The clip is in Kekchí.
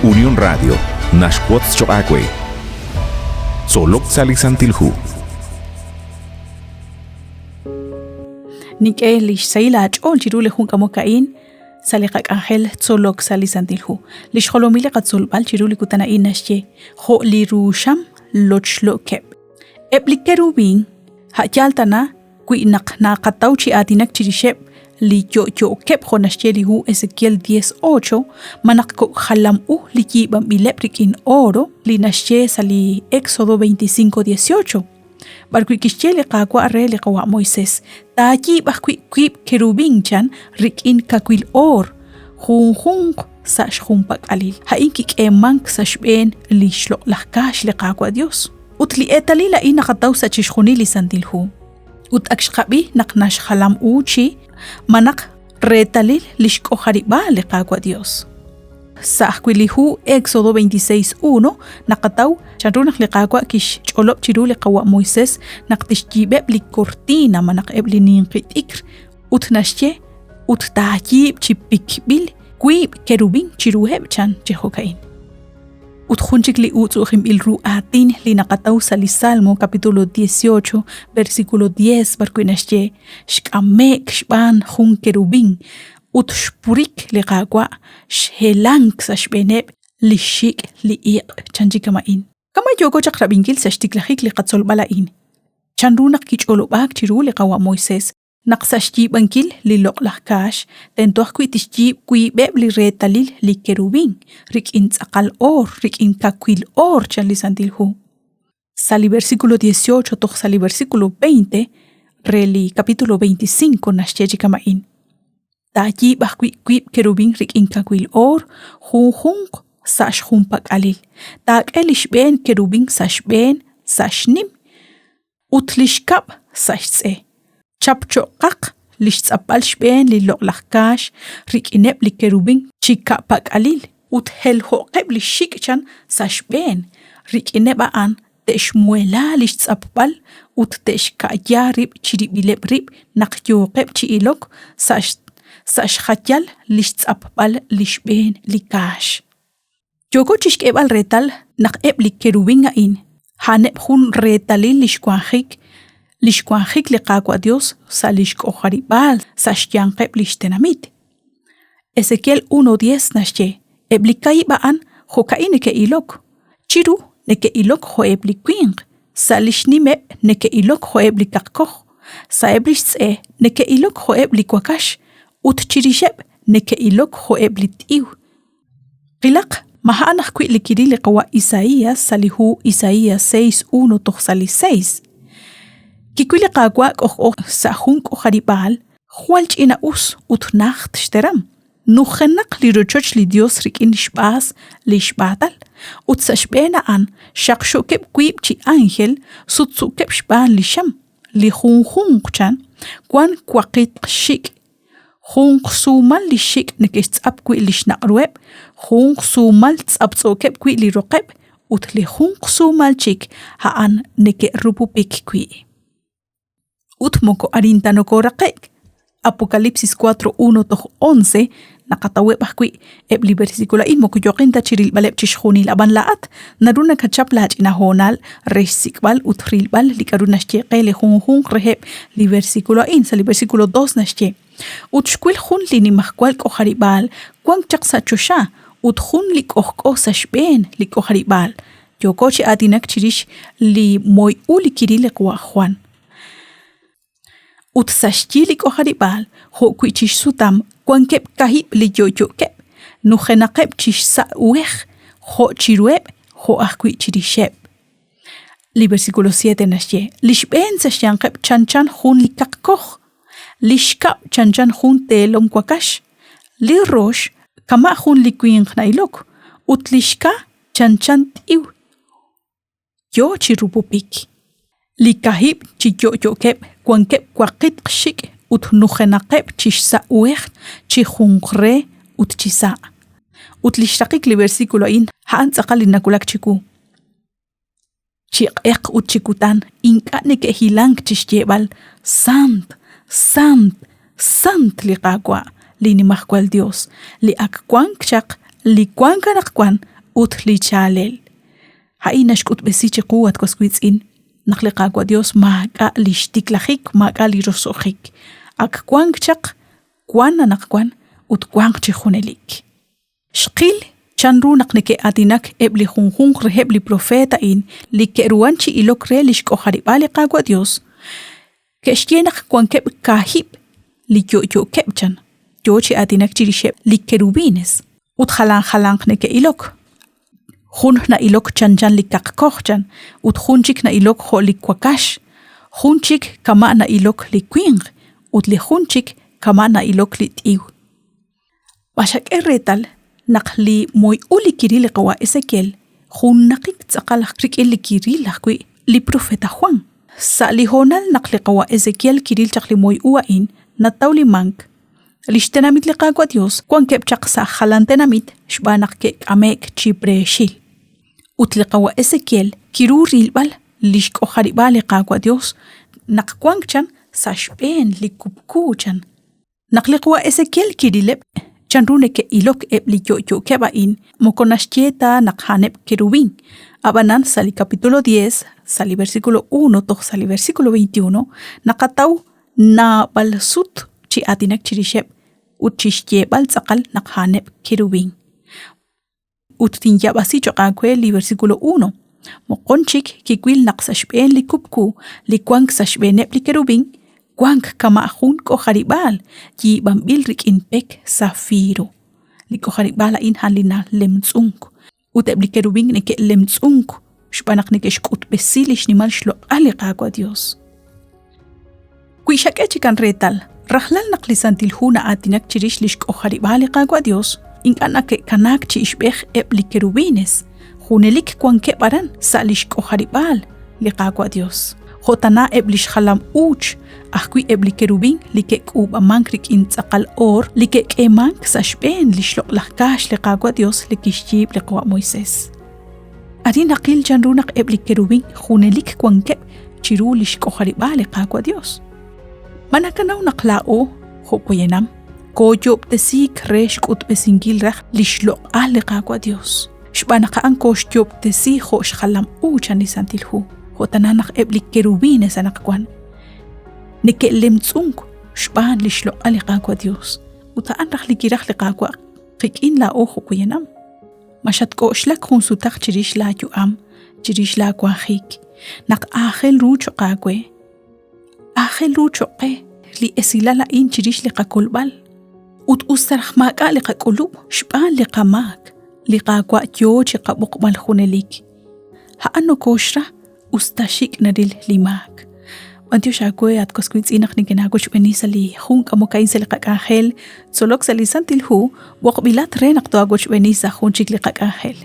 Unión Radio naxwotz choq' aawe. Tzolok sa' li Santil Hu. Nink'e li xsahil aach'ool chiru li jun k'amok a'in sa' li qak'anjel tzolok sa' li Santil Hu. Li xjolomil li qatzolb'al chiru li kutan a'in naxye jo' li ruuxam lochlo'keb'. Eb' li kerubín a' yaal tana wi naq naqataw chi aatinak chirixeb' li yo'yo'keb' jo' naxye li hu Ezequiel 10:8, malaj kok' jalam u li yiib'anb'ileb' rik'in oro li naxye sa' li Éxodo 25:18, b'arwi' kixye li Qaawa' re li qawa' Moisés, Taayiib' ajwi' wiib' kerubín chan rik'in kawil oor, junjunq sa' xjunpak'alil. A'in kik'eemank sa' xb'een li xloq'laj kaax li Qaawa' Yos. Ut li eetalil a'in naqataw sa' chixjunil li Santil Hu. Ut ak xqab'i naq naxjalam u chi malaj reetalil li xk'ojarib'aal li Qaawa' Dios. Sa' ajwi' li hu Éxodo 26.1 naqataw chanru naq li Qaawa' kixch'olob' chiru li qawa' Moisés naq tixyiib'eb' li kortina malaj eb' li ninqi t'ikr ut naxye ut taayiib' chi pikb'il wiib' kerubín chiruheb' chan chi jo'ka'in. Ut jun chik li uutz'u'ujinb'il ru aatin li naqataw sa' li Salmo capítulo 18 versículo 10 b'arwi' naxye xk'ame'k xb'aan jun kerubín ut xpurik li Qaawa' xhelank sa' xb'eeneb' li xxik' li iq' chan chi kama'in. Kama' yooko chaq rab'inkil sa' xtiklajik li qatzolb'al a'in, chanru naq kich'olob'aak chiru li qawa' Moisés naq sa' xyiib'ankil li Loq'laj Kaax tento ajwi' tixyiib' wiib'eb' li reetalil li kerubín rik'in tz'aqal oor, rik'in kawil oor, chan li Santil Hu. Sa' li versículo 18 toj sa' li versículo 20 re li capítulo 25 naxye chi kama'in. Taayiib' ajwi' wiib' kerubín rik'in kawil oor, junjunq sa' xjunpak'alil. Taak'e li xb'een kerubín sa' xb'een sa' xnim ut li xkab' sa' xtz'e. Chapcho'qaq li xtz'apb'al xb'een li Loq'laj Kaax rik'ineb' li kerubín chi ka'pak'alil ut helho'qeb' li xxik' chan sa' xb'een, rik'ineb' a'an te'xmuhela li xtz'apb'al ut te'xka'ya rib' chirib'ileb' rib' naq yooqeb' chi ilok sa' sa' xjayal li xtz'apb'al li xb'een li kaax. Yooko chixk'eeb'al reetal naq eb' li kerubín a'in, a'aneb' jun reetalil lix wanjik, lix wanjik li Qaawa' Dios sa' lix k'ojarib'aal sa' xyanqeb' lix tenamit. Ezequiel 1:10 naxye, Eb' li kaahib' a'an jo'ka'in neke'ilok, chiru neke'ilok jo'eb' li winq, sa' lix nimeb' neke'ilok jo'eb' li kaqkoj, sa'eb' lix tz'e neke'ilok jo'eb' li wakax, ut chirixeb' neke'ilok jo'eb' li t'iw. Qilaq ma a'an ajwi' li kiril li qawa' Isaías sa' li hu Isaías 6:1 toj sa' li 6. Kiwil li Qaawa' k'ojk'o sa' jun k'ojarib'aal jwal ch'ina-us ut najt xteram. Nujenaq li rochoch li Dios rik'in xb'aas li xb'aatal, ut sa' xb'een a'an xaqxo'keb' wiib' chi ánjel sutsu'keb' xb'aan li xam, li junjunq chan wan waqitq xxik' Junq suumal li xik' neke'xtz'ap wi' li xnaq' ruheb', junq suumal tz'aptz'o'keb' wi' li roqeb' ut li junq suumal chik a'an neke'rupupik wi'. Ut moko arin ta nokooraqe'k. Apocalipsis 4, 1 toj 11 naqataweb' ajwi' eb' li versículo a'in moko yooqin ta chi rilb'aleb' chixjunil ab'an laa'at naru nakachap laach'ina hoonal re xsik'b'al ut rilb'al li k'aru naxye qe li junjunq reheb' li versículo a'in. Sa' li versículo 2 naxye, Ut xwil jun li nimajwal k'ojarib'aal wank chaq sa' choxa ut jun li k'ojk'o sa' xb'een li k'ojarib'aal. Yooko chi aatinak chirix li moy u li kiril li qawa' Juan. Ut sa' xyi li k'ojarib'aal jo'wi' chi xsutam wankeb' kahib' li yo'yo'keb', nujenaqeb' chi xsa' uhej, jo' chiruheb' jo' ajwi' chirixeb'. Li versículo 7 naxye, Li xb'een sa' xyanqeb' chanchan jun li kaqkoj, li xkab' chanchan jun teelom wakax, li rox kama' jun li winq na'ilok, ut li xka chanchan t'iw yo chi rupupik. Li kahib' chi yo'yo'keb' wankeb' waqitq xik' ut nujenaqeb' chi xsa' uhej chi junqre ut chi sa'. Ut li xraqik li versículo a'in, a'an tz'aqal li nawulak chiwu. Chi q'eq ut chi kutan ink'a' neke'hilank chi xyeeb'al, Sant, sant, sant li Qaawa', li Nimajwal Yos, li ak wank chaq, li wank anaqwan ut li chaalel. A'in naxk'utb'esi chiqu, at was wiitz'in, naq li Qaawa' Dios maak'a' lix tiklajik, maak'a' li roso'jik. Ak wank chaq, wan anaqwan, ut wanq chi junelik. Xqil chanru naq neke'aatinak eb' li junjunq reheb' li profeet a'in li ke'ruhan chi ilok re lix k'ojarib'aal li Qaawa' Dios, ke'xye naq wankeb' kaahib' li yo'yookeb' chan, yoo chi aatinak chirixeb' li kerubines, ut jalan jalanq neke'ilok. Jun na'ilok chanchan li kaqkoj chan, ut jun chik na'ilok jo' li wakax, jun chik kama' na'ilok li winq, ut li jun chik kama' na'ilok li t'iw. Ma xak'e reetal naq li moy u li kiril li qawa' Ezequiel junnaqik tz'aqal rik'in li kiril ajwi' li profeet aj Juan? Sa' li hoonal naq li qawa' Ezequiel kiril chaq li moy u a'in, natawlimank li xtenamit li Qaawa' Yos wankeb' chaq sa' jalan tenamit xb'aan naq ke'k'ame'k chi preexil. Ut li qawa' Ezequiel kiru rilb'al li xk'ojarib'aal li Qaawa' Yos naq wank chan sa' xb'een li kupku chan. Naq li qawa' Ezequiel kirileb' chanru neke'ilok eb' li yo'yo'keb' a'in, moko naxye ta naq a'aneb' kerubín. Ab'anan sa' li capítulo 10, sa' li versículo 1 toj sa' li versículo 21, naqataw naab'al sut chi aatinak chirixeb' ut chi xyeeb'al tz'aqal naq a'aneb' kerubín. Ut tinyaab'asi cho'q aawe li versículo 1. Moqon chik kiwil naq sa' xb'een li kupku li wank sa' xb'eeneb' li kerubín wank kama' jun k'ojarib'aal yiib'anb'il rik'in pek zafiro. Li k'ojarib'aal a'in a'an li nalemtz'unk. Ut eb' li kerubín neke'lemtz'unk xb'aan naq neke'xk'utb'esi li xnimal xloq'al li Qaawa' Yos. Wi xak'e chikan reetal, rajlal naq li Santil Hu na'aatinak chirix li xk'ojarib'aal li Qaawa' Yos, ink'a' nake'kanaak chi ixb'ej eb' li kerubines, junelik wankeb' aran sa' li xk'ojarib'aal li Qaawa' Yos. Jo' tana eb' li xjalam uuch, ajwi' eb' li kerubín li ke'k'uub'amank rik'in tz'aqal oor li ke'k'eemank sa' xb'een li xloq'laj kaax li Qaawa' Yos li kixyiib' li qawa' Moisés. Arin naqil chanru naq eb' li kerubín junelik wankeb' chiru li xk'ojarib'aal li Qaawa' Yos. Ma nakanaw naq laa'o, jo' poyanam, kooyoob'tesiik re xk'utb'esinkil raj li xloq'al li Qaawa' Yos, xb'aan naq a'an kooxyoob'tesi jo' xjalam u chan li Santil Hu, jo' tana naq eb' li kerubines anaqwan neke'lemtz'unk xb'aan li xloq'al li Qaawa' Yos, ut a'an raj li kiraj li Qaawa' qik'in laa'o jo' poyanam. Ma xatk'oxlak jun sutaq chirix laayu'am, chirix laawanjik, naq aajel ru cho'q aawe? Aajel ru cho'q qe li esilal a'in chirix li qakolb'al. Ut us ta raj maak'a' li qak'ulub' xb'aan li qamaak, li Qaawa' yoo chi qab'oqb'al junelik. A'an nokooxra us ta xik' naril li maak. B'antiox aawe at was wiitz'in naq nikinaawochb'eeni sa' li jun k'amok a'in sa' li qak'anjel tzolok sa' li Santil Hu, b'oqb'ilat re naq toawochb'eeni sa' jun chik li qak'anjel.